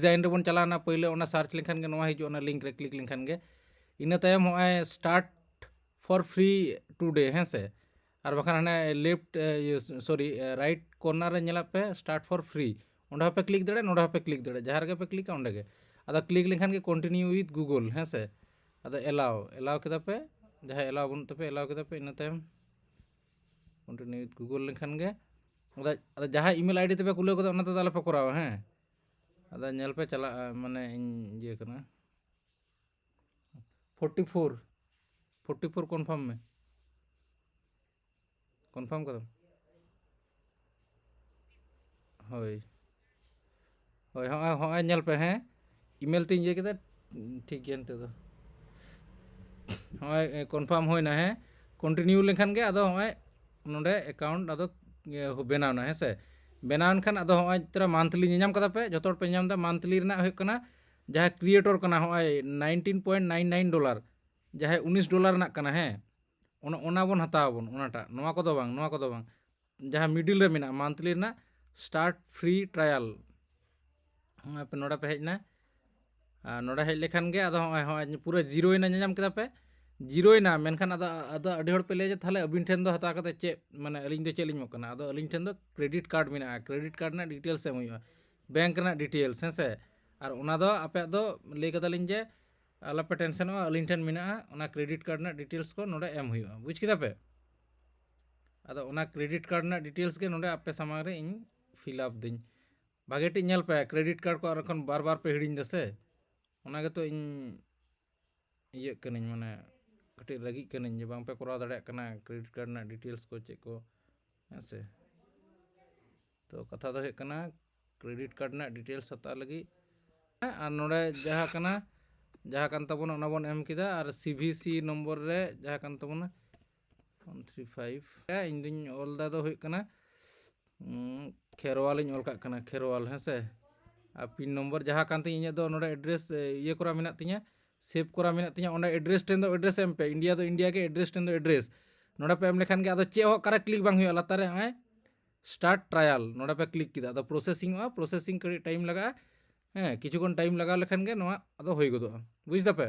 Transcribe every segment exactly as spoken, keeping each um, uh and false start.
Design ᱨᱮᱵᱚᱱ ᱪᱟᱞᱟᱣᱱᱟ, ᱯᱳᱭᱞᱳ ᱚᱱᱟ ᱥᱟᱨᱪ ᱞᱮᱱᱠᱷᱟᱱ ᱜᱮ ᱱᱚᱣᱟ ᱦᱤᱡᱩᱜᱼᱟ, ᱚᱱᱟ ᱞᱤᱝᱠ ᱨᱮ ᱠᱞᱤᱠ ᱞᱮᱱᱠᱷᱟᱱ ᱜᱮ᱾ ᱤᱱᱟᱹ ᱛᱟᱭᱚᱢ ᱦᱚᱸᱜᱼᱚᱭ start for free today, ᱦᱮᱸ ᱥᱮ? ᱟᱨ ᱵᱟᱠᱷᱟᱱ ᱦᱟᱱᱮ ᱞᱮᱯᱷᱴ, ᱥᱚᱨᱤ, ᱨᱟᱭᱤᱴ ᱠᱚᱨᱱᱟᱨ ᱨᱮ ᱧᱮᱞᱚᱜ ᱯᱮ, start for free, ᱚᱸᱰᱮ ᱦᱚᱸᱯᱮ ᱠᱞᱤᱠ ᱫᱟᱲᱮᱭᱟᱜᱼᱟ, ᱱᱚᱸᱰᱮ ᱦᱚᱸᱯᱮ ᱠᱞᱤᱠ ᱫᱟᱲᱮᱭᱟᱜᱼᱟ, ᱡᱟᱦᱟᱸ ᱨᱮᱜᱮ ᱯᱮ ᱠᱞᱤᱠᱟ ᱚᱸᱰᱮ ᱜᱮ᱾ ᱟᱫᱚ ᱠᱞᱤᱠ ᱞᱮᱱᱠᱷᱟᱱ ᱜᱮ continue with Google, ᱦᱮᱸ ᱥᱮ? ᱟᱫᱚ ᱮᱞᱟᱣ ᱮᱞᱟᱣ ᱠᱮᱫᱟ ᱯᱮ᱾ ᱡᱟᱦᱟᱸᱭ ᱮᱞᱟᱣ ᱵᱟᱹᱱᱩᱜ ᱛᱟᱯᱮ, ᱮᱞᱟᱣ ᱠᱮᱫᱟ ᱯᱮ᱾ ᱤᱱᱟᱹ ᱛᱟᱭᱚᱢ continue with Google ᱞᱮᱱᱠᱷᱟᱱ ᱜᱮ᱾ ᱟᱫᱚ ᱟᱫᱚ ᱡᱟᱦᱟᱸ email ID ᱛᱮᱯᱮ ᱠᱷᱩᱞᱟᱹᱣ ᱠᱟᱫᱟ, ᱚᱱᱟ ᱛᱮᱫᱚ ᱟᱞᱚᱯᱮ ᱠᱚᱨᱟᱣᱟ, ᱦᱮᱸ? ᱟᱫᱚ ᱧᱮᱞ ᱯᱮ, ᱪᱟᱞᱟᱜᱼᱟ, ᱢᱟᱱᱮ ᱤᱧ ᱤᱭᱟᱹ ᱠᱟᱱᱟ᱾ forty four, forty four confirm ᱢᱮ᱾ ᱠᱚᱱᱯᱷᱟᱨᱢ ᱠᱟᱫᱟᱢ? ᱦᱳᱭ᱾ ᱦᱳᱭ, ᱦᱚᱸᱜᱼᱚᱭ, ᱦᱚᱸᱜᱼᱚᱭ ᱧᱮᱞ ᱯᱮ, ᱦᱮᱸ, email ᱛᱤᱧ ᱤᱭᱟᱹ ᱠᱮᱫᱟ, ᱴᱷᱤᱠ ᱜᱮᱭᱟ ᱱᱤᱛᱚᱜ ᱫᱚ᱾ ᱦᱚᱸᱜᱼᱚᱭ, ᱮ, ᱠᱚᱱᱯᱷᱟᱨᱢ ᱦᱩᱭᱱᱟ, ᱦᱮᱸ᱾ continue ᱞᱮᱱᱠᱷᱟᱱ ᱜᱮ ᱟᱫᱚ ᱦᱚᱸᱜᱼᱚᱭ ᱱᱚᱸᱰᱮ account ᱟᱫᱚ, ᱮ, ᱵᱮᱱᱟᱣ ᱮᱱᱟ, ᱦᱮᱸ ᱥᱮ᱾ ᱵᱮᱱᱟᱣ ᱮᱱ ᱠᱷᱟᱱ ᱟᱫᱚ ᱦᱚᱸᱜᱼᱚᱭ ᱛᱚᱨᱟ monthly ᱧᱮᱧᱟᱢ ᱠᱟᱫᱟ ᱯᱮ, ᱡᱚᱛᱚ ᱦᱚᱲ ᱯᱮ ᱧᱟᱢ ᱮᱫᱟ, monthly ᱨᱮᱱᱟᱜ ᱦᱩᱭᱩᱜ ᱠᱟᱱᱟ, ᱡᱟᱦᱟᱸ creator ᱠᱟᱱᱟ, ᱦᱚᱸᱜᱼᱚᱭ nineteen point nine nine dollar, ᱡᱟᱦᱟᱸᱭ ᱩᱱᱤᱥ dollar ᱨᱮᱱᱟᱜ ᱠᱟᱱᱟ, ᱦᱮᱸ, ᱚᱱᱟ, ᱚᱱᱟ ᱵᱚᱱ ᱦᱟᱛᱟᱣ ᱟᱵᱚᱱ, ᱚᱱᱟᱴᱟᱜ, ᱱᱚᱣᱟ ᱠᱚᱫᱚ ᱵᱟᱝ, ᱱᱚᱣᱟ ᱠᱚᱫᱚ ᱵᱟᱝ᱾ ᱡᱟᱦᱟᱸ middle ᱨᱮ ᱢᱮᱱᱟᱜᱼᱟ, monthly ᱨᱮᱱᱟᱜ start free trial, ᱱᱚᱜᱼᱚᱭ ᱯᱮ, ᱱᱚᱰᱮ ᱯᱮ ᱦᱮᱡ ᱮᱱᱟ᱾ ᱟᱨ ᱱᱚᱰᱮ ᱦᱮᱡ ᱞᱮᱠᱷᱟᱱ ᱜᱮ ᱟᱫᱚ ᱦᱚᱸᱜᱼᱚᱭ, ᱦᱚᱸᱜᱼᱚᱭ ᱯᱩᱨᱟᱹ ᱡᱤᱨᱳᱭᱮᱱᱟ, ᱧᱮᱧᱟᱢ ᱠᱮᱫᱟ ᱯᱮ? ᱡᱤᱨᱳᱭᱮᱱᱟ᱾ ᱢᱮᱱᱠᱷᱟᱱ ᱟᱫᱚ, ᱟᱫᱚ ᱟᱹᱰᱤ ᱦᱚᱲ ᱯᱮ ᱞᱟᱹᱭᱟ ᱡᱮ, "ᱛᱟᱦᱚᱞᱮ ᱟᱹᱵᱤᱱ ᱴᱷᱮᱱ ᱫᱚ ᱦᱟᱛᱟᱣ ᱠᱟᱛᱮ ᱪᱮᱫ, ᱢᱟᱱᱮ, ᱟᱹᱞᱤᱧ ᱫᱚ ᱪᱮᱫ ᱞᱤᱧ ᱮᱢᱚᱜ ᱠᱟᱱᱟ?" ᱟᱫᱚ ᱟᱹᱞᱤᱧ ᱴᱷᱮᱱ ᱫᱚ credit card ᱢᱮᱱᱟᱜᱼᱟ, credit card ᱨᱮᱱᱟᱜ details ᱮᱢ ᱦᱩᱭᱩᱜᱼᱟ, bank ᱨᱮᱱᱟᱜ details, ᱦᱮᱸ ᱥᱮ? ᱟᱨ ᱚᱱᱟ ᱫᱚ ᱟᱯᱮᱭᱟᱜ ᱫᱚ ᱞᱟᱹᱭ ᱠᱟᱫᱟᱞᱤᱧ ᱡᱮ ᱟᱞᱚᱯᱮ ᱴᱮᱱᱥᱚᱱᱚᱜᱼᱟ, ᱟᱹᱞᱤᱧ ᱴᱷᱮᱱ ᱢᱮᱱᱟᱜᱼᱟ, ᱚᱱᱟ credit card ᱨᱮᱱᱟᱜ details ᱠᱚ ᱱᱚᱰᱮ ᱮᱢ ᱦᱩᱭᱩᱜᱼᱟ, ᱵᱩᱡᱽ ᱠᱮᱫᱟ ᱯᱮ? ᱟᱫᱚ ᱚᱱᱟ credit card ᱨᱮᱱᱟᱜ details ᱜᱮ ᱱᱚᱰᱮ ᱟᱯᱮ ᱥᱟᱢᱟᱝ ᱨᱮ ᱤᱧ fill up ᱫᱟᱹᱧ᱾ ᱵᱷᱟᱜᱮ ᱴᱷᱤᱠ ᱧᱮᱞ ᱯᱮ, credit card ᱠᱚ ᱟᱨ ᱮᱠᱷᱚᱱ ᱵᱟᱨ ᱵᱟᱨ ᱯᱮ ᱦᱤᱲᱤᱧ ᱫᱟ ᱥᱮ, ᱚᱱᱟ ᱜᱮᱛᱚ ᱤᱧ ᱤᱭᱟᱹᱜ ᱠᱟᱹᱱᱟᱹᱧ, ᱢᱟᱱᱮ ᱠᱟᱹᱴᱤᱡ ᱨᱟᱹᱜᱤᱜ ᱠᱟᱹᱱᱟᱹᱧ ᱡᱮ ᱵᱟᱝ ᱯᱮ ᱠᱚᱨᱟᱣ ᱫᱟᱲᱮᱭᱟᱜ ᱠᱟᱱᱟ credit card ᱨᱮᱱᱟᱜ details ᱠᱚ ᱪᱮᱫ ᱠᱚ, ᱦᱮᱸ ᱥᱮ᱾ ᱛᱚ ᱠᱟᱛᱷᱟ ᱫᱚ ᱦᱩᱭᱩᱜ ᱠᱟᱱᱟ, credit card ᱨᱮᱱᱟᱜ details ᱦᱟᱛᱟᱣ ᱞᱟᱹᱜᱤᱫ, ᱟᱨ ᱱᱚᱰᱮ ᱡᱟᱦᱟᱸ ᱠᱟᱱᱟ, ᱡᱟᱦᱟᱸ ᱠᱟᱱ ᱛᱟᱵᱚᱱᱟ ᱚᱱᱟ ᱵᱚᱱ ᱮᱢ ᱠᱮᱫᱟ, ᱟᱨ C V C ᱱᱚᱢᱵᱚᱨ ᱨᱮ ᱡᱟᱦᱟᱸ ᱠᱟᱱ ᱛᱟᱵᱚᱱᱟ one three five, ᱤᱧ ᱫᱩᱧ ᱚᱞ ᱫᱟ ᱫᱚ ᱦᱩᱭᱩᱜ ᱠᱟᱱᱟ, ᱩᱸ, ᱠᱷᱮᱨᱣᱟᱞ ᱤᱧ ᱚᱞ ᱠᱟᱜ ᱠᱟᱱᱟ, ᱠᱷᱮᱨᱣᱟᱞ, ᱦᱮᱸ ᱥᱮ᱾ ᱟᱨ PIN ᱱᱚᱢᱵᱚᱨ ᱡᱟᱦᱟᱸ ᱠᱟᱱ ᱛᱤᱧ, ᱤᱧᱟᱹᱜ ᱫᱚ ᱱᱚᱰᱮ address, ᱮ, ᱤᱭᱟᱹ ᱠᱚᱨᱟ ᱢᱮᱱᱟᱜ ᱛᱤᱧᱟ, save ᱠᱚᱨᱟ ᱢᱮᱱᱟᱜ ᱛᱤᱧᱟ, ᱚᱸᱰᱮ address ᱴᱷᱮᱱ ᱫᱚ address ᱮᱢ ᱯᱮ, India ᱫᱚ India ᱜᱮ, address ᱴᱷᱮᱱ ᱫᱚ address᱾ ᱱᱚᱰᱮ ᱯᱮ ᱮᱢ ᱞᱮᱠᱷᱟᱱ ᱜᱮ ᱟᱫᱚ ᱪᱮᱫ ᱦᱚᱸ ᱚᱠᱟᱨᱮ click ᱵᱟᱝ ᱦᱩᱭᱩᱜᱼᱟ, ᱞᱟᱛᱟᱨ ᱨᱮ ᱱᱚᱜᱼᱚᱭ start trial, ᱱᱚᱰᱮ ᱯᱮ click ᱠᱮᱫᱟ, ᱟᱫᱚ processing ᱚᱜᱼᱟ, processing ᱠᱟᱹᱴᱤᱡ time ᱞᱟᱜᱟᱜᱼᱟ᱾ ᱦᱮᱸ, ᱠᱤᱪᱷᱩ ᱠᱷᱚᱱ ᱴᱟᱭᱤᱢ ᱞᱟᱜᱟᱣ ᱞᱮᱠᱷᱟᱱ ᱜᱮ ᱱᱚᱣᱟ ᱟᱫᱚ ᱦᱩᱭ ᱜᱚᱫᱚᱜᱼᱟ᱾ ᱵᱩᱡᱽ ᱫᱟᱯᱮ?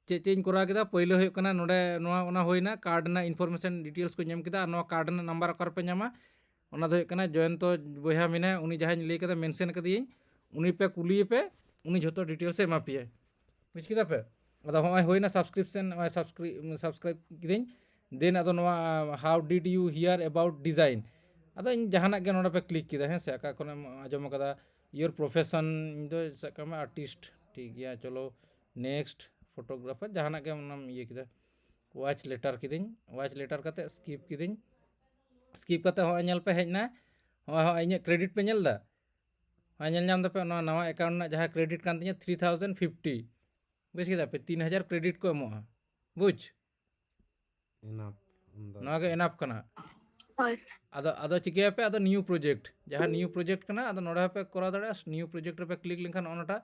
ᱪᱮᱫ ᱪᱮᱫ ᱤᱧ ᱠᱚᱨᱟᱣ ᱠᱮᱫᱟ? ᱯᱳᱭᱞᱳ ᱦᱩᱭᱩᱜ ᱠᱟᱱᱟ, ᱱᱚᱰᱮ ᱱᱚᱣᱟ, ᱚᱱᱟ ᱦᱩᱭᱱᱟ, ᱠᱟᱨᱰ ᱨᱮᱱᱟᱜ ᱤᱱᱯᱷᱚᱨᱢᱮᱥᱚᱱ ᱰᱤᱴᱮᱞᱥ ᱠᱚ ᱧᱟᱢ ᱠᱮᱫᱟ, ᱟᱨ ᱱᱚᱣᱟ ᱠᱟᱨᱰ ᱨᱮᱱᱟᱜ ᱱᱟᱢᱵᱟᱨ ᱚᱠᱟ ᱨᱮᱯᱮ ᱧᱟᱢᱟ? ᱚᱱᱟ ᱫᱚ ᱦᱩᱭᱩᱜ ᱠᱟᱱᱟ, ᱡᱚᱭᱚᱱᱛᱚ ᱵᱚᱭᱦᱟ ᱢᱮᱱᱟᱭᱟ, ᱩᱱᱤ ᱡᱟᱦᱟᱸᱧ ᱞᱟᱹᱭ ᱠᱟᱫᱟ, ᱢᱮᱱᱥᱮᱱ ᱠᱟᱫᱮᱭᱟᱹᱧ, ᱩᱱᱤ ᱯᱮ ᱠᱩᱞᱤᱭᱮᱯᱮ, ᱩᱱᱤ ᱡᱷᱚᱛᱚ ᱰᱤᱴᱮᱞᱥ ᱮ ᱮᱢᱟ ᱯᱮᱭᱟ᱾ ᱵᱩᱡᱽ ᱠᱮᱫᱟ ᱯᱮ? ᱟᱫᱚ ᱦᱚᱸᱜᱼᱚᱭ ᱦᱩᱭᱱᱟ ᱥᱟᱵᱥᱠᱨᱤᱯᱥᱚᱱ, ᱱᱚᱜᱼᱚᱭ ᱥᱟᱵᱥᱠᱨᱤ-, ᱥᱟᱵᱥᱠᱨᱟᱭᱤᱵ ᱠᱤᱫᱟᱹᱧ᱾ ᱫᱮᱱ ᱟᱫᱚ ᱱᱚᱣᱟ, "How did you hear about design?" ᱟᱫᱚ ᱤᱧ ᱡᱟᱦᱟᱱᱟᱜ ᱜᱮ ᱱᱚᱰᱮ ᱯᱮ ᱠᱞᱤᱠ ᱠᱮᱫᱟ, ᱦᱮᱸ ᱥᱮ, ᱚᱠᱟ ᱠᱷᱚᱱᱮᱢ ᱟᱸᱡᱚᱢ ᱟᱠᱟᱫᱟ, your profession, ᱤᱧ ᱫᱚ ᱥᱟᱵ ᱠᱟᱜ ᱢᱮ ᱟᱨᱴᱤᱥᱴ, ᱴᱷᱤᱠ ᱜᱮᱭᱟ, ᱪᱚᱞᱚ next, ᱯᱷᱳᱴᱳᱜᱨᱟᱯᱷᱟᱨ, ᱡᱟᱦᱟᱱᱟᱜ ᱜᱮ ᱚᱱᱟᱢ ᱤᱭᱟᱹ ᱠᱮᱫᱟ᱾ ᱣᱟᱪ ᱞᱮᱴᱟᱨ ᱠᱤᱫᱟᱹᱧ, ᱣᱟᱪ ᱞᱮᱴᱟᱨ ᱠᱟᱛᱮ ᱥᱠᱤᱯ ᱠᱤᱫᱟᱹᱧ᱾ ᱥᱠᱤᱯ ᱠᱟᱛᱮ ᱦᱚᱸᱜᱼᱚᱭ ᱧᱮᱞ ᱯᱮ ᱦᱮᱡ ᱮᱱᱟ, ᱦᱚᱸᱜᱼᱚᱭ, ᱦᱚᱸᱜᱼᱚᱭ ᱤᱧᱟᱹᱜ ᱠᱨᱮᱰᱤᱴ ᱯᱮ ᱧᱮᱞ ᱮᱫᱟ? ᱦᱚᱸᱜᱼᱚᱭ ᱧᱮᱞ ᱧᱟᱢ ᱫᱟᱯᱮ, ᱱᱚᱣᱟ ᱱᱟᱣᱟ ᱮᱠᱟᱣᱩᱱᱴ ᱨᱮᱱᱟᱜ ᱡᱟᱦᱟᱸ ᱠᱨᱮᱰᱤᱴ ᱠᱟᱱ ᱛᱤᱧᱟᱹ, ᱛᱷᱨᱤ ᱛᱷᱟᱣᱡᱮᱱᱰ ᱯᱷᱤᱯᱴᱤ᱾ ᱵᱩᱡᱽ ᱠᱮᱫᱟ ᱯᱮ? ᱛᱤᱱ ᱦᱟᱡᱟᱨ ᱠᱨᱮᱰᱤᱴ ᱠᱚ ᱮᱢᱚᱜᱼᱟ᱾ ᱵᱩᱡᱽ? ᱮᱱᱟᱯ ᱟᱢᱫᱟ᱾ ᱱᱚᱣᱟ ᱜᱮ ᱮᱱᱟᱯ ᱠᱟᱱᱟ᱾ ᱦᱳᱭ᱾ ᱟᱫᱚ, ᱟᱫᱚ ᱪᱤᱠᱟᱹᱭᱟᱯᱮ? ᱟᱫᱚ ᱱᱤᱭᱩ ᱯᱨᱚᱡᱮᱠᱴ, ᱡᱟᱦᱟᱸ ᱱᱤᱭᱩ ᱯᱨᱚᱡᱮᱠᱴ ᱠᱟᱱᱟ, ᱟᱫᱚ ᱱᱚᱰᱮ ᱦᱚᱸᱯᱮ ᱠᱚᱨᱟᱣ ᱫᱟᱲᱮᱭᱟᱜᱼᱟ᱾ ᱱᱤᱭᱩ ᱯᱨᱚᱡᱮᱠᱴ ᱨᱮᱯᱮ ᱠᱞᱤᱠ ᱞᱮᱱᱠᱷᱟᱱ, ᱚᱱᱟᱴᱟᱜ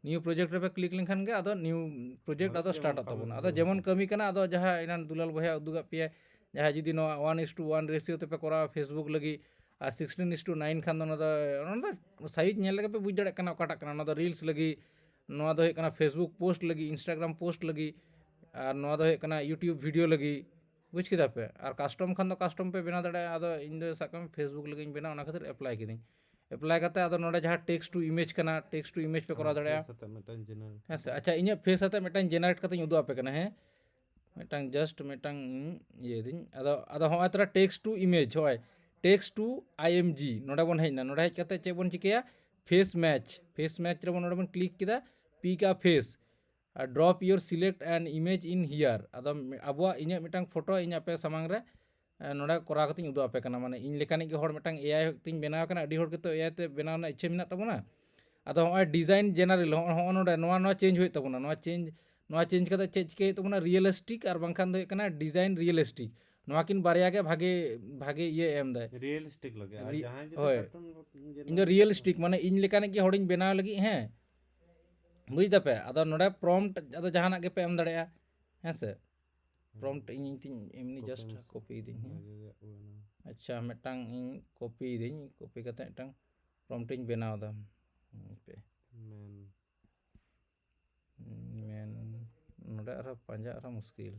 ᱱᱤᱭᱩ ᱯᱨᱚᱡᱮᱠᱴ ᱨᱮᱯᱮ ᱠᱞᱤᱠ ᱞᱮᱱᱠᱷᱟᱱ ᱜᱮ ᱟᱫᱚ ᱱᱤᱭᱩ ᱯᱨᱚᱡᱮᱠᱴ ᱱᱚᱰᱮ ᱟᱫᱚ ᱡᱮᱢᱚᱱ ᱥᱴᱟᱨᱴᱚᱜ ᱠᱟᱹᱢᱤ ᱛᱟᱵᱚᱱᱟ᱾ ᱠᱚ ᱟᱫᱚ ᱦᱩᱭᱩᱜ ᱡᱮᱢᱚᱱ ᱠᱟᱱᱟ᱾ ᱠᱟᱹᱢᱤ ᱠᱟᱱᱟ, ᱟᱫᱚ ᱡᱟᱦᱟᱸ ᱮᱱᱟᱱ ᱫᱩᱞᱟᱞ ᱵᱚᱭᱦᱟ ᱩᱫᱩᱜᱟᱜ ᱯᱮᱭᱟ, ᱡᱟᱦᱟᱸ ᱡᱩᱫᱤ ᱱᱚᱣᱟ one is to one ratio ᱛᱮᱯᱮ ᱠᱚᱨᱟᱣᱟ Facebook ᱞᱟᱹᱜᱤᱫ, ᱟᱨ sixteen is to nine ᱠᱷᱟᱱ ᱫᱚ ᱚᱱᱟ ᱫᱚ, ᱚᱱᱟ ᱫᱚ ᱥᱟᱭᱤᱡᱽ ᱧᱮᱞ ᱞᱮᱠᱟ ᱯᱮ ᱵᱩᱡᱽ ᱫᱟᱲᱮᱭᱟᱜ ᱠᱟᱱᱟ ᱚᱠᱟᱴᱟᱜ ᱠᱟᱱᱟ᱾ ᱚᱱᱟ ᱫᱚ ᱨᱤᱞᱥ ᱞᱟᱹᱜᱤᱫ, ᱱᱚᱣᱟ ᱫᱚ ᱦᱩᱭᱩᱜ ᱠᱟᱱᱟ Facebook ᱯᱳᱥᱴ ᱞᱟᱹᱜᱤᱫ, Instagram ᱯᱳᱥᱴ ᱞᱟᱹᱜᱤᱫ, ᱟᱨ ᱱᱚᱣᱟ ᱫᱚ ᱦᱩᱭᱩᱜ ᱠᱟᱱᱟ YouTube ᱵᱷᱤᱰᱤᱭᱳ ᱞᱟᱹᱜᱤᱫ᱾ ᱵᱩᱡᱽ ᱠᱮᱫᱟ ᱯᱮ? ᱟᱨ ᱠᱟᱥᱴᱚᱢ ᱠᱷᱟᱱ ᱫᱚ ᱠᱟᱥᱴᱚᱢ ᱯᱮ ᱵᱮᱱᱟᱣ ᱫᱟᱲᱮᱭᱟᱜᱼᱟ᱾ ᱟᱫᱚ ᱤᱧ ᱫᱚ ᱥᱟᱵ ᱠᱟᱜ ᱢᱮ Facebook ᱞᱟᱹᱜᱤᱫ ᱤᱧ ᱵᱮᱱᱟᱣᱟ, ᱚᱱᱟ ᱠᱷᱟᱹᱛᱤᱨ ᱮᱯᱞᱟᱭ ᱠᱤᱫᱟᱹᱧ᱾ ᱮᱯᱞᱟᱭ ᱠᱟᱛᱮ ᱟᱫᱚ ᱱᱚᱰᱮ ᱡᱟᱦᱟᱸ text to image ᱠᱟᱱᱟ, text to image ᱯᱮ ᱠᱚᱨᱟᱣ ᱫᱟᱲᱮᱭᱟᱜᱼᱟ᱾ ᱥᱟᱛᱮ ᱢᱤᱫᱴᱟᱝ ᱡᱮᱱᱟᱨᱮᱴ ᱦᱮᱸ ᱥᱮ? ᱟᱪᱪᱷᱟ, ᱤᱧᱟᱹᱜ ᱯᱷᱮᱥ ᱟᱛᱮ ᱢᱤᱫᱴᱟᱝ ᱡᱮᱱᱟᱨᱮᱴ ᱠᱟᱛᱮᱧ ᱩᱫᱩᱜ ᱟᱯᱮ ᱠᱟᱱᱟ, ᱦᱮᱸ? ᱢᱤᱫᱴᱟᱝ ᱡᱟᱥᱴ ᱢᱤᱫᱴᱟᱝ ᱤᱧ ᱤᱭᱟᱹᱭᱫᱟᱹᱧ᱾ ᱟᱫᱚ, ᱟᱫᱚ ᱦᱚᱸᱜᱼᱚᱭ ᱛᱚᱨᱟ text to image, ᱦᱚᱸᱜᱼᱚᱭ text to img, ᱱᱚᱰᱮ ᱵᱚᱱ ᱦᱮᱡ ᱮᱱᱟ᱾ ᱱᱚᱰᱮ ᱦᱮᱡ ᱠᱟᱛᱮ ᱪᱮᱫ ᱵᱚᱱ ᱪᱤᱠᱟᱹᱭᱟ? ᱯᱷᱮᱥ ᱢᱮᱪ, ᱯᱷᱮᱥ ᱢᱮᱪ ᱨᱮᱵᱚᱱ, ᱱᱚᱰᱮ ᱵᱚᱱ ᱠᱞᱤᱠ ᱠᱮᱫᱟ, ᱯᱤᱠ ᱟ face, R drop your select an image in here᱾ ᱟᱫᱚ ᱟᱵᱚᱣᱟᱜ, ᱤᱧᱟᱹᱜ ᱢᱤᱫᱴᱟᱝ ᱯᱷᱳᱴᱳ ᱤᱧ ᱟᱯᱮ ᱥᱟᱢᱟᱝ ᱨᱮ ᱮ, ᱱᱚᱰᱮ ᱠᱚᱨᱟᱣ ᱠᱟᱛᱮᱧ ᱩᱫᱩᱜ ᱟᱯᱮ ᱠᱟᱱᱟ᱾ ᱢᱟᱱᱮ ᱤᱧ ᱞᱮᱠᱟᱱᱤᱡ ᱜᱮ ᱦᱚᱲ ᱢᱤᱫᱴᱟᱝ ᱮ ᱟᱭ ᱛᱤᱧ ᱵᱮᱱᱟᱣ ᱠᱟᱱᱟ, ᱟᱹᱰᱤ ᱦᱚᱲ ᱜᱮᱛᱚ ᱮ ᱟᱭ ᱛᱮ ᱵᱮᱱᱟᱣ ᱨᱮᱱᱟᱜ ᱤᱪᱪᱷᱟᱹ ᱢᱮᱱᱟᱜ ᱛᱟᱵᱚᱱᱟ᱾ ᱟᱫᱚ ᱦᱚᱸᱜᱼᱚᱭ ᱰᱤᱡᱟᱭᱤᱱ ᱡᱮᱱᱟᱨᱮᱞ, ᱦᱚᱸᱜᱼᱚ ᱱᱚᱰᱮ ᱱᱚᱣᱟ, ᱱᱚᱣᱟ ᱪᱮᱧᱡᱽ ᱦᱩᱭᱩᱜ ᱛᱟᱵᱚᱱᱟ᱾ ᱱᱚᱣᱟ ᱪᱮᱧᱡᱽ, ᱱᱚᱣᱟ ᱪᱮᱧᱡᱽ ᱠᱟᱛᱮ ᱪᱮᱫ ᱪᱤᱠᱟᱹᱭ ᱦᱩᱭᱩᱜ ᱛᱟᱵᱚᱱᱟ? ᱨᱤᱭᱮᱞᱤᱥᱴᱤᱠ ᱟᱨ ᱵᱟᱝᱠᱷᱟᱱ ᱫᱚ ᱦᱩᱭᱩᱜ ᱠᱟᱱᱟ ᱰᱤᱡᱟᱭᱤᱱ ᱨᱤᱭᱮᱞᱤᱥᱴᱤᱠ᱾ ᱱᱚᱣᱟ ᱠᱤᱱ ᱵᱟᱨᱭᱟ ᱜᱮ ᱵᱷᱟᱜᱮ, ᱵᱷᱟᱜᱮ ᱤᱭᱟᱹ ᱮᱢ ᱫᱟᱭ᱾ ᱨᱤᱭᱮᱞᱤᱥᱴᱤᱠ ᱞᱟᱜᱮ᱾ ᱟᱨ ᱨᱤ-, ᱡᱟᱦᱟᱸᱭ ᱡᱩᱫᱤ ᱦᱳᱭ᱾ ᱠᱟᱨᱴᱩᱱ ᱡᱮᱱᱟᱨᱮᱞ ᱤᱧ ᱫᱚ ᱨᱤᱭᱮᱞᱤᱥᱴᱤᱠ, ᱢᱟᱱᱮ ᱤᱧ ᱞᱮᱠᱟᱱᱤᱡ ᱜᱮ ᱦᱚᱲᱤᱧ ᱵᱮᱱᱟᱣ ᱞᱟᱹᱜᱤᱫ, ᱦᱮᱸ, ᱵᱩᱡᱽ ᱫᱟᱯᱮ? ᱟᱫᱚ ᱱᱚᱰᱮ ᱯᱨᱚᱢᱯᱴ ᱟᱫᱚ ᱡᱟᱦᱟᱱᱟᱜ ᱜᱮᱯᱮ ᱮᱢ ᱫᱟᱲᱮᱭᱟᱜᱼᱟ, ᱦᱮᱸ ᱥᱮ? ᱯᱨᱚᱢᱯᱴ ᱤᱧ, ᱤᱧ ᱛᱤᱧ ᱮᱢᱱᱤ ᱠᱚᱯᱤ ᱡᱟᱥᱴ ᱢᱮᱥᱮ᱾ ᱠᱚᱯᱤᱭᱮᱫᱟᱹᱧ, ᱦᱮᱸ᱾ ᱵᱷᱟᱜᱮ ᱜᱮ ᱦᱩᱭᱱᱟ᱾ ᱟᱪᱪᱷᱟ, ᱢᱤᱫᱴᱟᱝ ᱤᱧ ᱠᱚᱯᱤᱭᱮᱫᱟᱹᱧ, ᱠᱚᱯᱤ ᱠᱟᱛᱮ ᱢᱤᱫᱴᱟᱝ ᱯᱨᱚᱢᱯᱴ ᱤᱧ ᱵᱮᱱᱟᱣ ᱮᱫᱟ᱾ ᱦᱟᱯᱮ᱾ ᱢᱮᱱ᱾ ᱢᱮᱱ, ᱱᱚᱰᱮ ᱟᱨᱦᱚᱸ ᱯᱟᱸᱡᱟ ᱟᱨᱦᱚᱸ ᱢᱩᱥᱠᱤᱞ᱾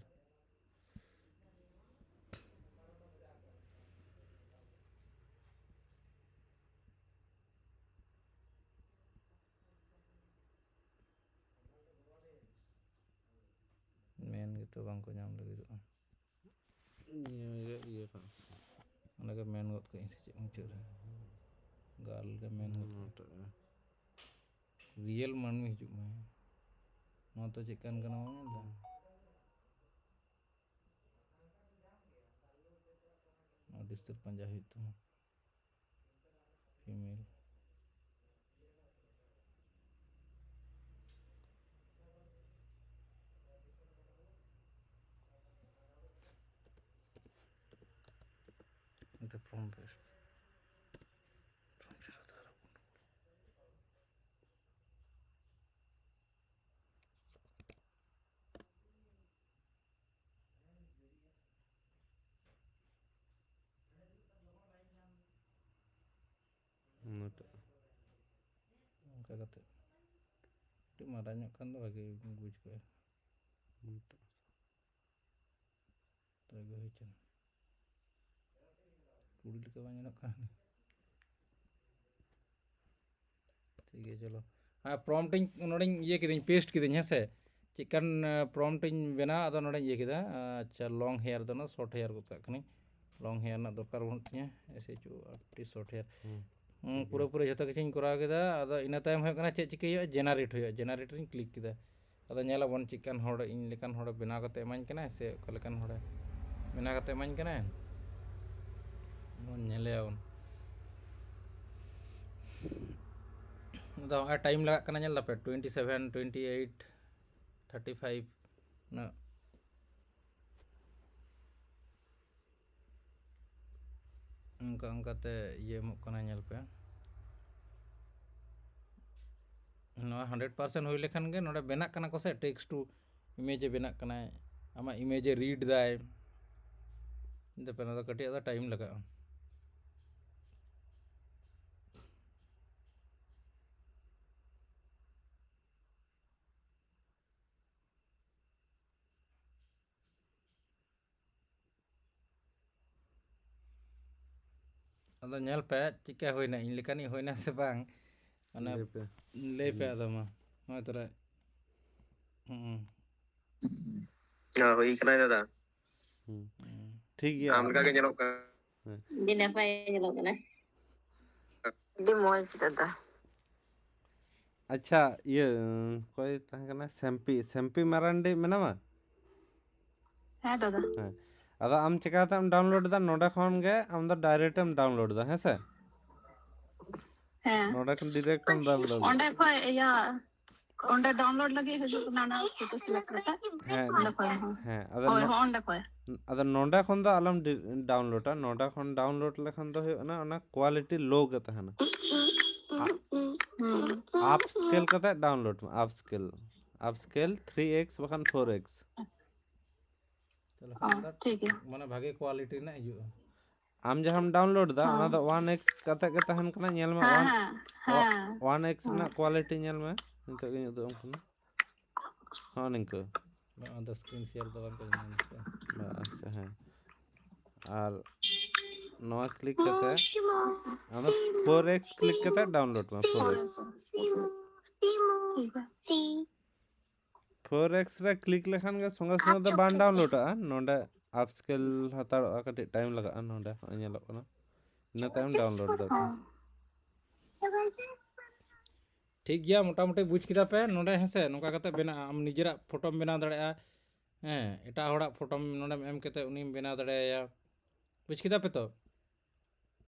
ᱢᱮᱱ ᱜᱮᱛᱚ ᱵᱟᱝᱠᱚ ᱧᱟᱢ ᱞᱟᱹᱜᱤᱫᱚᱜᱼᱟ᱾ ᱱᱤᱭᱟᱹ ᱜᱮ ᱤᱭᱟᱹ ᱠᱟᱱᱟ᱾ ᱚᱸᱰᱮ ᱜᱮ ᱢᱮᱱ ᱜᱚᱫ ᱠᱟᱜ ᱟᱹᱧ ᱥᱮ ᱪᱮᱫ ᱢᱩᱪᱟᱹᱫ ᱨᱮ? ᱜᱟᱞ ᱜᱮ ᱢᱮᱱ ᱜᱚᱫ ᱠᱟᱜ ᱟᱹᱧ᱾ ᱱᱚᱴᱮ᱾ ᱨᱤᱭᱮᱞ ᱢᱟᱹᱱᱢᱤ ᱦᱤᱡᱩᱜ ᱢᱮ᱾ ᱱᱚᱣᱟ ᱫᱚ ᱪᱮᱫ ᱠᱟᱱ ᱠᱟᱱᱟ ᱵᱟᱢ ᱧᱮᱞ ᱮᱫᱟ? ᱱᱚᱣᱟ ᱰᱤᱥᱴᱮᱱᱥ ᱯᱟᱸᱡᱟ ᱦᱩᱭᱩᱜ ᱛᱟᱢᱟ᱾ ᱯᱷᱤᱢᱮᱞ᱾ ᱱᱚᱛᱮ ᱯᱨᱚᱢ ᱯᱮᱥᱴ᱾ ᱯᱨᱚᱢ ᱯᱮᱥᱴ ᱫᱚ ᱟᱨᱚ ᱚᱱᱟᱴᱟᱜ᱾ ᱚᱱᱠᱟ ᱠᱟᱛᱮ ᱠᱟᱹᱴᱤᱡ ᱢᱟᱨᱟᱝ ᱧᱚᱜ ᱠᱷᱟᱱ ᱫᱚ ᱵᱷᱟᱜᱮ ᱵᱩᱡᱽ ᱠᱚᱜᱼᱟ᱾ ᱚᱱᱟᱴᱟᱜ᱾ ᱛᱚᱵᱮ ᱦᱩᱭ ᱪᱮᱱ ᱠᱩᱲᱤ ᱞᱮᱠᱟ ᱵᱟᱝ ᱧᱮᱞᱚᱜ ᱠᱟᱱᱟ᱾ ᱴᱷᱤᱠ ᱜᱮᱭᱟ, ᱪᱚᱞᱚ᱾ ᱟᱨ ᱯᱨᱚᱢᱯᱴ ᱤᱧ ᱱᱚᱰᱮᱧ ᱤᱭᱟᱹ ᱠᱤᱫᱟᱹᱧ, ᱯᱮᱥᱴ ᱠᱤᱫᱟᱹᱧ, ᱦᱮᱸ ᱥᱮ? ᱪᱮᱫ ᱠᱟᱱ ᱯᱨᱚᱢᱯᱴ ᱤᱧ ᱵᱮᱱᱟᱣᱟ, ᱟᱫᱚ ᱱᱚᱰᱮᱧ ᱤᱭᱟᱹ ᱠᱮᱫᱟ᱾ ᱟᱪᱪᱷᱟ, ᱞᱚᱝ ᱦᱮᱭᱟᱨ ᱫᱚ ᱱᱚᱣᱟ ᱥᱚᱨᱴ ᱦᱮᱭᱟᱨ ᱜᱚᱫ ᱠᱟᱜ ᱠᱟᱹᱱᱟᱹᱧ᱾ ᱞᱚᱝ ᱦᱮᱭᱟᱨ ᱨᱮᱱᱟᱜ ᱫᱚᱨᱠᱟᱨ ᱵᱟᱹᱱᱩᱜ ᱛᱤᱧᱟᱹ, ᱮᱥ ᱮᱪ ᱳ ᱟᱨ ᱴᱤ, ᱥᱚᱨᱴ ᱦᱮᱭᱟᱨ᱾ ᱦᱩᱸ, ᱦᱩᱸ, ᱴᱷᱤᱠ ᱯᱩᱨᱟᱹ ᱜᱮᱭᱟ᱾ ᱯᱩᱨᱟᱹ ᱡᱷᱚᱛᱚ ᱠᱤᱪᱷᱩᱧ ᱠᱚᱨᱟᱣ ᱠᱮᱫᱟ᱾ ᱟᱫᱚ ᱤᱱᱟᱹ ᱛᱟᱭᱚᱢ ᱦᱩᱭᱩᱜ ᱠᱟᱱᱟ, ᱪᱮᱫ ᱪᱤᱠᱟᱹᱭ ᱦᱩᱭᱩᱜᱼᱟ? ᱡᱮᱱᱟᱨᱮᱴ ᱦᱩᱭᱩᱜᱼᱟ᱾ ᱡᱮᱱᱟᱨᱮᱴ ᱨᱤᱧ ᱠᱞᱤᱠ ᱠᱮᱫᱟ᱾ ᱟᱫᱚ ᱧᱮᱞᱟᱵᱚᱱ ᱪᱮᱫᱠᱟᱱ ᱦᱚᱲ, ᱤᱧ ᱞᱮᱠᱟᱱ ᱦᱚᱲᱮ ᱵᱮᱱᱟᱣ ᱠᱟᱛᱮ ᱮᱢᱟᱹᱧ ᱠᱟᱱᱟᱭ ᱥᱮ ᱚᱠᱟ ᱞᱮᱠᱟᱱ ᱦᱚᱲᱮ ᱵᱮᱱᱟᱣ ᱠᱟᱛᱮ ᱮᱢᱟᱹᱧ ᱠᱟᱱᱟᱭ᱾ ᱵᱚᱱ ᱧᱮᱞᱮᱭᱟᱵᱚᱱ᱾ ᱟᱫᱚ ᱦᱚᱸᱜᱼᱚᱭ ᱴᱟᱭᱤᱢ ᱞᱟᱜᱟᱜ ᱠᱟᱱᱟ, ᱧᱮᱞ ᱫᱟᱯᱮ, twenty seven, twenty eight, thirty five, ᱩᱱᱟᱹᱜ᱾ ᱚᱱᱠᱟ ᱚᱱᱠᱟᱛᱮ ᱤᱭᱟᱹ ᱮᱢᱚᱜ ᱠᱟᱱᱟ, ᱧᱮᱞ ᱯᱮ᱾ ᱱᱚᱣᱟ ᱦᱟᱱᱰᱨᱮᱰ ᱯᱟᱨᱥᱮᱱᱴ ᱦᱩᱭ ᱞᱮᱠᱷᱟᱱ ᱜᱮ ᱱᱚᱰᱮ ᱵᱮᱱᱟᱜ ᱠᱟᱱᱟ ᱠᱚ ᱥᱮ, text to image ᱮ ᱵᱮᱱᱟᱜ ᱠᱟᱱᱟᱭ, ᱟᱢᱟᱜ image ᱮ read ᱫᱟᱭ᱾ ᱧᱮᱞ ᱯᱮ, ᱱᱚᱣᱟ ᱫᱚ ᱠᱟᱹᱴᱤᱡ ᱟᱫᱚ ᱴᱟᱭᱤᱢ ᱞᱟᱜᱟᱜᱼᱟ᱾ ᱟᱫᱚ ᱧᱮᱞ ᱯᱮ ᱪᱮᱫᱠᱟ ᱦᱩᱭᱱᱟ, ᱤᱧ ᱞᱮᱠᱟᱱᱤᱡ ᱦᱩᱭᱱᱟ ᱥᱮ ᱵᱟᱝ? ᱚᱱᱟ ᱞᱟᱹᱭ ᱯᱮ᱾ ᱞᱟᱹᱭ ᱯᱮ ᱟᱫᱚ ᱢᱟ᱾ ᱱᱚᱜᱼᱚᱭ ᱛᱚᱨᱟ᱾ ᱦᱩᱸ᱾ ᱦᱮᱸ, ᱦᱩᱭ ᱠᱟᱱᱟᱭ ᱫᱟᱫᱟ᱾ ᱦᱩᱸ᱾ ᱦᱩᱸ᱾ ᱴᱷᱤᱠ ᱜᱮᱭᱟ᱾ ᱟᱢ ᱞᱮᱠᱟ ᱜᱮ ᱧᱮᱞᱚᱜ ᱠᱟᱱᱟ᱾ ᱟᱹᱰᱤ ᱱᱟᱯᱟᱭ ᱧᱮᱞᱚᱜ ᱠᱟᱱᱟ᱾ ᱟᱹᱰᱤ ᱢᱚᱡᱽ ᱫᱟᱫᱟ᱾ ᱟᱪᱪᱷᱟ, ᱤᱭᱟᱹ ᱚᱠᱚᱭ ᱛᱟᱦᱮᱸ ᱠᱟᱱᱟ? ᱥᱮᱢᱯᱤ, ᱥᱮᱢᱯᱤ ᱢᱟᱨᱟᱱᱰᱤ ᱢᱮᱱᱟᱢᱟ? ᱦᱮᱸ ᱫᱟᱫᱟ᱾ ᱦᱮᱸ, ᱟᱫᱚ ᱟᱢ ᱪᱤᱠᱟᱹᱛᱮᱢ ᱰᱟᱣᱩᱱᱞᱳᱰ ᱮᱫᱟ? ᱱᱚᱰᱮ ᱠᱷᱚᱱ ᱜᱮ ᱟᱢ ᱫᱚ ᱰᱟᱭᱨᱮᱠᱴ ᱮᱢ ᱰᱟᱣᱩᱱᱞᱳᱰ ᱮᱫᱟ, ᱦᱮᱸ ᱥᱮ? ᱦᱮᱸ, ᱱᱚᱰᱮ ᱠᱷᱚᱱ ᱰᱤᱨᱮᱠᱴ ᱮᱢ ᱰᱟᱣᱩᱱᱞᱳᱰ ᱚᱸᱰᱮ ᱮᱫᱟ᱾ ᱠᱷᱚᱡ ᱤᱭᱟᱹ, ᱚᱸᱰᱮ ᱰᱟᱣᱩᱱᱞᱳᱰ ᱞᱟᱹᱜᱤᱫ ᱦᱤᱡᱩᱜ ᱠᱟᱱᱟ ᱚᱱᱟ ᱯᱷᱳᱴᱳ ᱥᱤᱞᱮᱠᱴ ᱠᱟᱛᱮ᱾ ᱦᱮᱸ, ᱚᱸᱰᱮ ᱠᱷᱚᱡ ᱦᱚᱸ᱾ ᱦᱮᱸ, ᱟᱫᱚ ᱦᱳᱭ, ᱱᱚ- ᱦᱚᱸ, ᱚᱸᱰᱮ ᱠᱷᱚᱡ᱾ ᱟᱫᱚ ᱱᱚᱰᱮ ᱠᱷᱚᱱ ᱫᱚ ᱟᱞᱚᱢ ᱰᱤ- ᱰᱟᱣᱩᱱᱞᱳᱰᱟ᱾ ᱱᱚᱰᱮ ᱠᱷᱚᱱ ᱰᱟᱣᱩᱱᱞᱳᱰ ᱞᱮᱠᱷᱟᱱ ᱫᱚ ᱦᱩᱭᱩᱜ ᱠᱟᱱᱟ ᱚᱱᱟ ᱠᱳᱣᱟᱞᱤᱴᱤ ᱞᱳ ᱜᱮ ᱛᱟᱦᱮᱱᱟ᱾ ᱦᱩᱸ᱾ ᱟᱯ ᱥᱠᱮᱞ ᱠᱟᱛᱮ ᱰᱟᱣᱩᱱᱞᱳᱰ ᱢᱮ, ᱟᱯ ᱥᱠᱮᱞ, ᱟᱯ ᱥᱠᱮᱞ ᱛᱷᱨᱤ ᱮᱠᱥ ᱵᱟᱠᱷᱟᱱ ᱯᱷᱳᱨ ᱮᱠᱥ᱾ ᱛᱟᱦᱞᱮ ᱚ, ᱠᱷᱟᱱ ᱫᱚ ᱴᱷᱤᱠ ᱜᱮᱭᱟ᱾ ᱢᱟᱱᱮ ᱵᱷᱟᱜᱮ ᱠᱳᱣᱟᱞᱤᱴᱤ ᱨᱮᱱᱟᱜ ᱦᱤᱡᱩᱜᱼᱟ᱾ ᱟᱢ ᱡᱟᱦᱟᱸᱢ ᱰᱟᱣᱩᱱᱞᱳᱰ ᱮᱫᱟ, ᱚᱱᱟ ᱦᱚᱸ᱾ ᱫᱚ ᱳᱣᱟᱱ ᱮᱠᱥ ᱠᱟᱛᱮ ᱜᱮ ᱛᱟᱦᱮᱱ ᱠᱟᱱᱟ, ᱧᱮᱞ ᱢᱮ᱾ ᱦᱮᱸ, ᱳᱣᱟᱱ ᱦᱮᱸ, ᱦᱮᱸ᱾ ᱳᱣᱟᱱ ᱮᱠᱥ ᱦᱮᱸ᱾ ᱨᱮᱱᱟᱜ ᱠᱳᱣᱟᱞᱤᱴᱤ ᱧᱮᱞ ᱢᱮ, ᱱᱤᱛᱚᱜ ᱜᱤᱧ ᱩᱫᱩᱜ ᱟᱢ ᱠᱟᱱᱟ᱾ ᱦᱚᱸ, ᱱᱤᱝᱠᱟᱹ᱾ ᱵᱟᱝ, ᱟᱫᱚ ᱥᱠᱨᱤᱱ ᱥᱮᱭᱟᱨ ᱫᱚ ᱵᱟᱝ ᱠᱚ ᱧᱟᱢ ᱥᱮ᱾ ᱵᱟ-, ᱟᱪᱪᱷᱟ, ᱦᱮᱸ᱾ ᱟᱨ ᱱᱚᱣᱟ ᱠᱞᱤᱠ ᱠᱟᱛᱮ ᱟᱢ ᱫᱚ ᱯᱷᱳᱨ ᱮᱠᱥ ᱠᱞᱤᱠ ᱠᱟᱛᱮ ᱰᱟᱣᱩᱱᱞᱳᱰ ᱢᱮ, ᱯᱷᱳᱨ ᱮᱠᱥ᱾ ᱯᱷᱳᱨ ᱮᱠᱥ ᱨᱮ ᱠᱞᱤᱠ ᱞᱮᱠᱷᱟᱱ ᱜᱮ ᱥᱚᱸᱜᱮ ᱥᱚᱸᱜᱮ ᱫᱚ ᱵᱟᱝ ᱰᱟᱣᱩᱱᱞᱳᱰᱚᱜᱼᱟ, ᱱᱚᱰᱮ ᱟᱯ ᱥᱠᱮᱞ ᱦᱟᱛᱟᱲᱚᱜᱼᱟ, ᱠᱟᱹᱴᱤᱡ ᱴᱟᱭᱤᱢ ᱞᱟᱜᱟᱜᱼᱟ᱾ ᱱᱚᱰᱮ ᱦᱚᱸᱜᱼᱚᱭ ᱧᱮᱞᱚᱜ ᱠᱟᱱᱟ, ᱤᱱᱟᱹ ᱛᱟᱭᱚᱢ ᱰᱟᱣᱩᱱᱞᱳᱰ ᱫᱟᱲᱮᱭᱟᱜᱼᱟ᱾ ᱴᱷᱤᱠ ᱜᱮᱭᱟ, ᱢᱚᱴᱟᱢᱩᱴᱤ ᱵᱩᱡᱽ ᱠᱮᱫᱟ ᱯᱮ ᱱᱚᱰᱮ, ᱦᱮᱸ ᱥᱮ? ᱱᱚᱝᱠᱟ ᱠᱟᱛᱮ ᱵᱮᱱᱟᱜᱼᱟ, ᱟᱢ ᱱᱤᱡᱮᱨᱟᱜ ᱯᱷᱳᱴᱳᱢ ᱵᱮᱱᱟᱣ ᱫᱟᱲᱮᱭᱟᱜᱼᱟ᱾ ᱦᱮᱸ, ᱮᱴᱟᱜ ᱦᱚᱲᱟᱜ ᱯᱷᱳᱴᱳᱢ ᱱᱚᱰᱮᱢ ᱮᱢ ᱠᱟᱛᱮ ᱩᱱᱤᱢ ᱵᱮᱱᱟᱣ ᱫᱟᱲᱮᱭᱟᱭᱟ᱾ ᱵᱩᱡᱽ ᱠᱮᱫᱟ ᱯᱮ ᱛᱚ?